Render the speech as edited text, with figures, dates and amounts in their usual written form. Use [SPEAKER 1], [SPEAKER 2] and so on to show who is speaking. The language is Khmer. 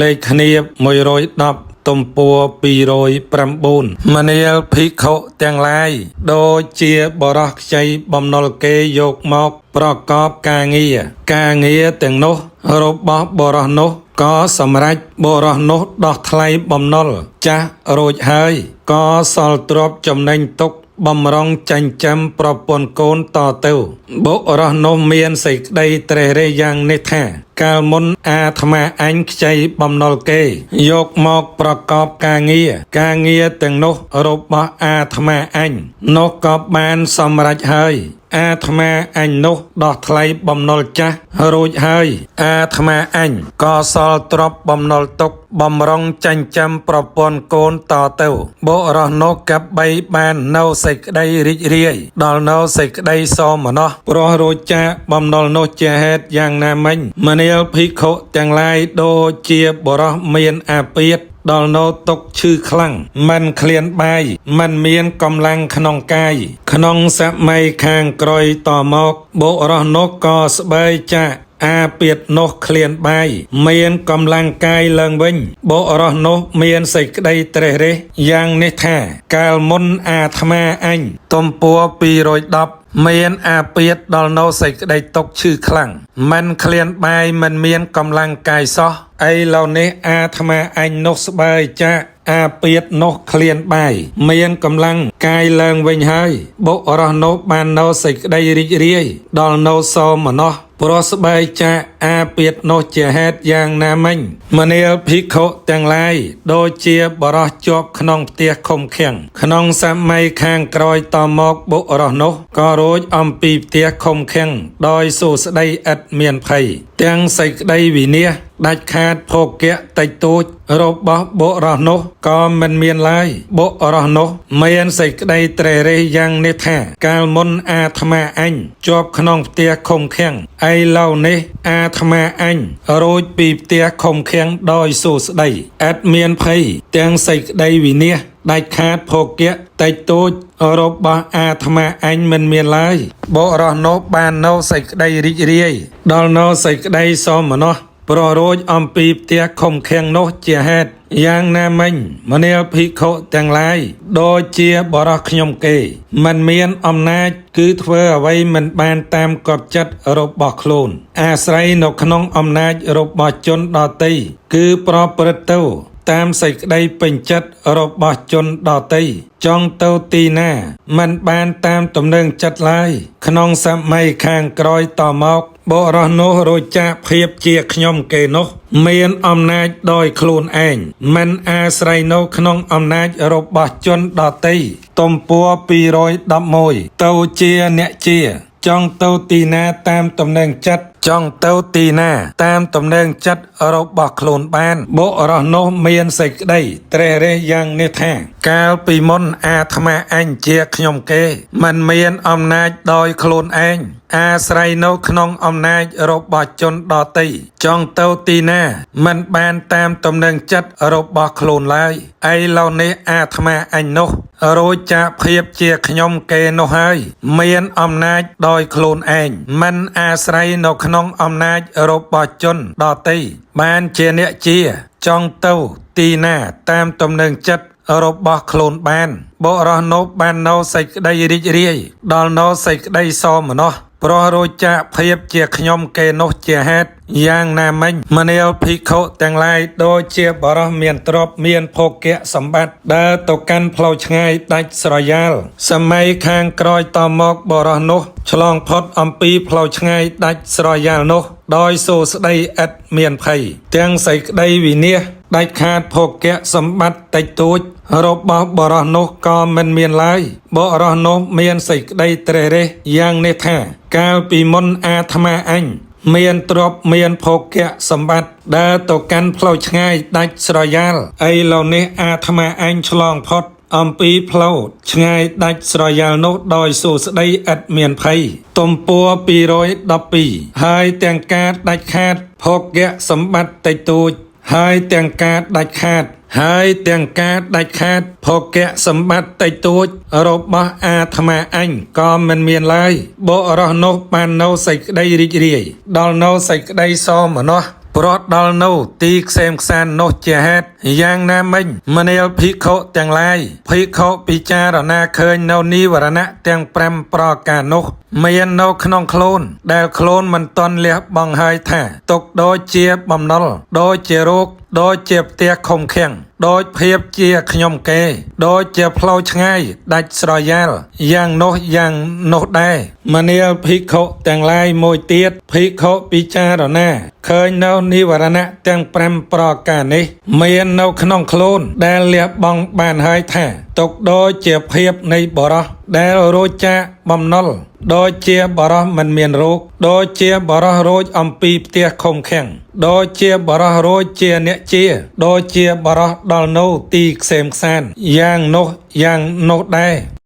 [SPEAKER 1] លេខគ្នា110ទំព័រ209មនាលភិក្ខុទាំងឡាយដូចជាបរោះខ្ចីបំណុលគេយកមកប្រកបការងារការងារទាំងនោះរបស់បរោះនោះក៏សម្រេចបរោះនោះដោះថ្លៃបំណុលចាស់រួចហើយក៏សល់ទ្រព្យចំណេញទុកបំរុងចិញ្ចឹមប្រពន្ធកូនតទៅបុរសនោះមានសេចក្តីត្រេះរិះយ៉ាងនេះថា កាលមុនអាត្មាអញខ្ចីបំណុលគេ យកមកប្រកបការងារការងារទាំងនោះរបស់អាត្មាអញនោះក៏បានសម្រេចហើយ អាត្មាអញនោះដោះថ្លៃបំណុលចាស់រួចហើយ អាត្មាអញក៏សល់ទ្រព្យបំណុលទុកបំរុងចិញ្ចឹមប្រពន្ធកូនតទៅបុរសនោះកបីបាននៅសេចក្តីរីករាយដល់នៅសេចក្តីសោមនស្សព្រោះរួចចាកបំណុលនោះជាហេតុយ៉ាងណាមិញមនាលភិក្ខុទាំងឡាយដូចជាបុរសមានអាពាធដល់នៅទុកឈឺខ្លាំងមិនឃ្លានបាយមិនមានកម្លាំងក្នុងកាយក្នុងសម័យខាងក្រោយតមកបុរសនោះក៏ស្បើយចាកអាពាធនោះឃ្លានបាយមានកម្លាំងកាយឡើងវិញបុរសនោះមានសេចក្តីត្រេះរិះយ៉ាងនេះថា កាលមុនអាត្មាអញទំព័រ210មានអាពាធដល់នៅសេចក្តីទុកឈឺខ្លាំងមិនឃ្លានបាយមិនមានកម្លាំងកាយសោះឥឡូវនេះអាត្មាអញនោះស្បើយចាកអាពាធនោះឃ្លានបាយមានកម្លាំងកាយឡើងវិញហើយបុរសនោះបាននៅសេចក្តីរីករាយដល់នៅសោមនស្សព្រោះស្បែកចាកអាពាធនោះជាហេតុយ៉ាងណាមិញមនាលភិក្ខុទាំងឡាយដូចជាបរោះជាប់ក្នុងផ្ទះឃុំឃាំងក្នុងសម័យខាងក្រោយតមកបុរសនោះក៏រួចអំពីផ្ទះឃុំឃាំងដោយសួស្តីឥតមានភ័យទាំងសេចក្តីវិនាសដាច់ខាតភោគៈតិចតួចរបស់បុរសនោះក៏មិនមានឡើយបុរសនោះមានសេចក្តីត្រេះរិះយ៉ាងនេះថា កាលមុនអាត្មាអញជាប់ក្នុងផ្ទះឃុំឃាំងឥឡូវនេះអាត្មាអញរួចពីផ្ទះឃុំឃាំងដោយសួស្តីឥតមានភ័យទាំងសេចក្តីវិនាសដាច់ខាតភោគៈតិចតួចរបស់អាត្មាអញមិនមានឡើយបុរសនោះបាននៅសេចក្តីរីករាយដល់នៅសេចក្តីសោមនស្សព្រោះរួចអំពីផ្ទះឃុំឃាំងនោះជាហេតុយ៉ាងណាមិញមនាលភិក្ខុទាំងឡាយដូចជាបរោះខ្ញុំគេ មិនមានអំណាចគឺធ្វើអ្វីមិនបានតាមកប់ចិត្តរបស់ខ្លួន អាស្រ័យនៅក្នុងអំណាចរបស់ជនដទៃគឺប្រព្រឹត្តទៅ តាមសេចក្តីពេញចិត្តរបស់ជនដទៃចង់ទៅទីណា មិនបានតាមទំនើងចិត្តឡើយ ក្នុងសម័យខាងក្រោយតមកបុរសនោះរួចចាកភាពជាខ្ញុំគេនោះ មានអំណាចដោយខ្លួនឯងមិនអាស្រ័យនៅក្នុងអំណាចរបស់ជនដទៃទំព័រ211ទៅជាអ្នកជា ចង់ទៅទីណាតាមទំនើងចិត្តចង់ទៅទីណា តាមទំនើងចិត្តរបស់ខ្លួនបានបុរសនោះមានសេចក្តីត្រេះរិះយ៉ាងនេះថា កាលពីមុនអាត្មាអញជាខ្ញុំគេ មិនមានអំណាចដោយខ្លួនឯងអាស្រ័យនៅក្នុងអំណាចរបស់ជនដទៃចង់ទៅទីណា មិនបានតាមទំនើងចិត្តរបស់ខ្លួនឡើយឥឡូវនេះអាត្មាអញនោះរួចចាកភាពជាខ្ញុំគេនោះហើយ មានអំណាចដោយខ្លួនឯងមិនអាស្រ័យនៅក្នុងអំណាចរបស់ជនដទៃបានជាអ្នកជា ចង់ទៅទីណាតាមទំនើងចិត្តរបស់ខ្លួនបានបុរសនោះបាននៅសេចក្តីរីករាយដល់នៅសេចក្តីសោមនស្សព្រោះរួចចាកភាពជាខ្ញុំគេនោះជាហេតុយ៉ាងណាមិញមនាលភិក្ខុទាំងឡាយដូចជាបរោះមានទ្រព្យមានភោគៈសម្បត្តិដើរទៅកាន់ផ្លូវឆ្ងាយដាច់ស្រយាលសម័យខាងក្រោយតមកបរោះនោះឆ្លងផុតអំពីផ្លូវឆ្ងាយដាច់ស្រយាលនោះដោយសួស្តីឥតមានភ័យទាំងសេចក្តីវិនាសដាច់ខាតភោគៈសម្បត្តិតិចតួចរបស់បរោះនោះក៏មិនមានឡើយបុរសនោះមានសេចក្តីត្រេះរិះយ៉ាងនេះថា កាលពីមុនអាត្មាអញមានទ្រព្យមានភោគៈសម្បត្តិដើរទៅកាន់ផ្លូវឆ្ងាយដាច់ស្រយាលឥឡូវនេះអាត្មាអញឆ្លងផុតអំពីផ្លូវឆ្ងាយដាច់ស្រយាលនោះដោយសួស្តីឥតមានភ័យទំព័រ212ហើយទាំងការដាច់ខាតភោគៈសម្បត្តិតិចតួចហើយទាំងការដាច់ខាត ហើយទាំងការដាច់ខាតភោគៈសម្បត្តិតិចតួចរបស់អាត្មាអញក៏មិនមានឡើយបុរសនោះបាននៅសេចក្តីរីករាយដល់នៅសេចក្តីសោមនស្ស ព្រោះដល់នៅទីក្សេមក្សាន្តនោះជាហេតុយ៉ាងណាមិញមនាលភិក្ខុទាំងឡាយភិក្ខុពិចារណាឃើញនៅនិវរណៈទាំង5ប្រការនោះ មាននៅក្នុងខ្លួន ដែលខ្លួនមិនទាន់លះបង់ហើយថាទុកដូចជាបំណុលដូចជារោគដូចជាផ្ទះឃុំឃាំងដូចភាពជាខ្ញុំគេ ដូចជាផ្លូវឆ្ងាយដាច់ស្រយាលយ៉ាងនោះយ៉ាងនោះដែរមនាលភិក្ខុទាំងឡាយមួយទៀតភិក្ខុពិចារណាឃើញនៅនិវរណៈទាំង5ប្រការនេះ មាននៅក្នុងខ្លួន ដែលលះបង់បានហើយថាទុកដូចជាភាពនៃបរោះដែលរួចចាកបំណុលដូចជាបរោះមិនមានរោគដូចជាបរោះរួចអំពីផ្ទះឃុំឃាំងដូចជាបរោះរួចជាអ្នកជា ដូចជាបរោះដល់នៅទីក្សេមក្សាន្តយ៉ាងនោះយ៉ាងនោះដែរ។